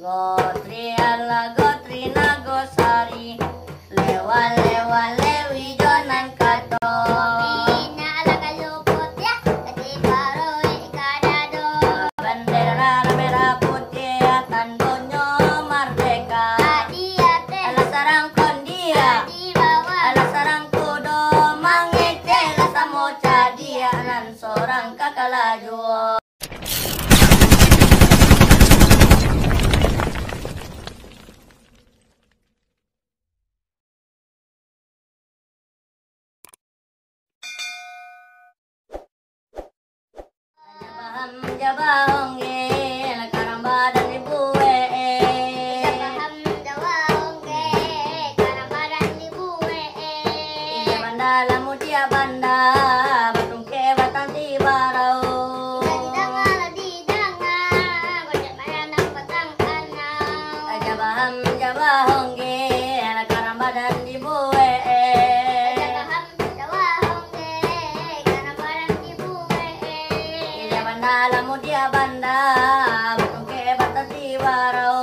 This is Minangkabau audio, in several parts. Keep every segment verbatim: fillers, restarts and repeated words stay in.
Gotri ala gotri Nagosari, lewa-lewa lewi jo nan kato. Minyak ala kayu putiah, katimbang ruik ka dado. Bendera merah putiah, tandonyo mardeka. Di ateh, ala sarang kondia. Di bawah, ala sarang kudo. Mangecek lah samo cadiak, nan sorang ka kalah juo. Jabaham jabahongge, karang badan dibuek. Jabaham jabahongge, karang badan dibuek. Ija banda lamu dia banda, batungke batang di barau. Ija didanga lah didanga, gojek mayang nang batang anau. Jabaham jabahongge, karang badan dibuek. Jabaham jabahongge, karang badan dibuek. Ija banda lamu dia banda, batungke batang di barau.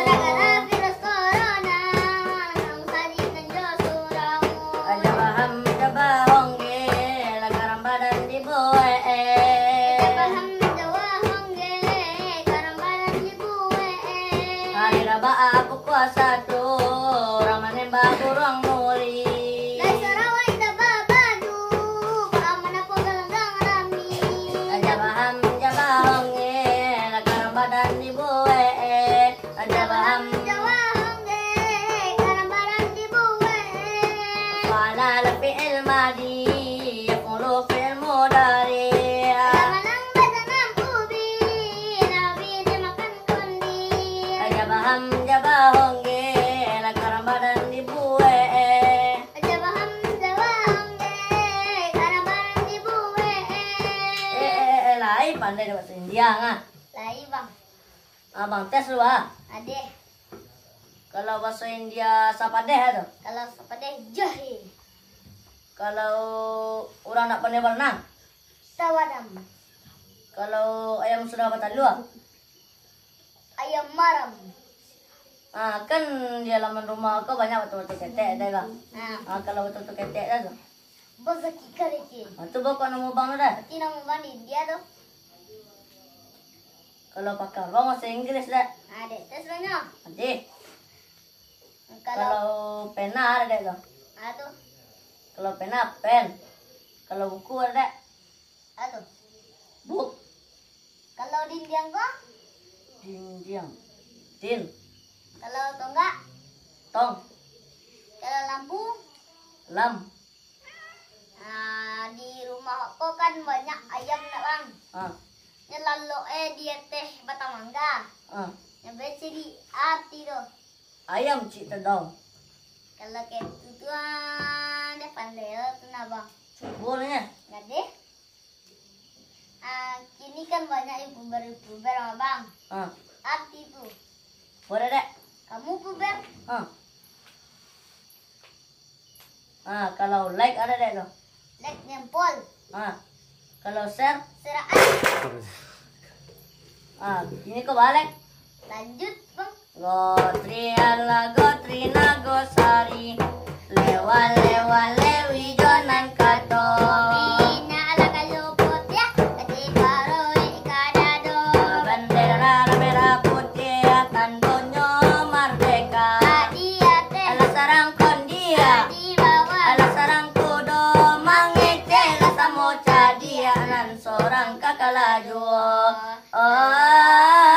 Gara-gara virus corona, nang usah di nan jo surau. Jabaham jabahongge, lah karang badan dibuek. Jabaham jabahongge, karang badan dibuek. Hari Rabaah pukua satu, urang manembak buruang nuri. Lai sarawai tababadu, baaman apo galanggang rami. Jabaham jabahongge, lah karang badan dibuek. Jabaham jabahongge, karang badan dibuek. Fa'ala fi'il madi, yaf'ulu fi'il mudari. Malang batanam ubi, ubi dimakan kundi. Jabaham jabahongge, lah karang badan dibuek. Jabaham jabahongge, karang badan dibuek. Eh, eh, eh, lai pandai dek bahaso India, ngah? Lai, Bang. Abang tes dulu, ah. Adeh. Kalau bahaso India sapadeh tu? Kalau sapadeh, jahil. Kalau urang ndak pandai baranang? Tawadam. Kalau ayam sudah batalua? Ayam maram. Ah, kan di halaman rumah kau banyak batua-batua ketek, deh, Bang? Ah. Ah, kalau batua-batua ketek dah tu? Bazaki karece. Ah, tu bokok namo bang tu dah? Ati namo bang di India tu. Kalau pakar bang bahasa Inggris dah? Adeh, tes banyak. Adeh. Kalau pena ada dek tu? Ah, tu. Kalau pena, pen. Kalau buku ada dek? Ado. Buk. Kalau dindiang ko? Dindiang. Din. Kalau tonggak? Tong. Kalau lampu? Lam. Ah, di rumah ko kan banyak ayam nak, Bang. Ah. Nyo lalok eh di ateh batang mangga. Ah. Nyo bacari arti tu. Ayam cik tedong. Kalau kek tu tu, ah, deh pandai lo tu nah, Bang. Cubo nyo. Jadi, ah, kini kan banyak youtuber-youtuber, Bang. Ah. Arti tu. Boleh, dek? Kamu puber? Ah. Ah, kalau like ada dek tu? Like jempol. Ah. Kalau share? Seraan. Ah, ini kau balik. Lanjut, Bang. Gotri ala gotri Nagosari. Lewa-lewa lewi jo nan kato. Minyak ala kayu putiah, katimbang ruik ka dado. Bendera merah putiah, tandonyo mardeka. Di ateh. Alah sarang kondia. Di bawah. Alah sarang kudo, mangecek lah samo cadiak, nan sorang ka kalah juo. Oh.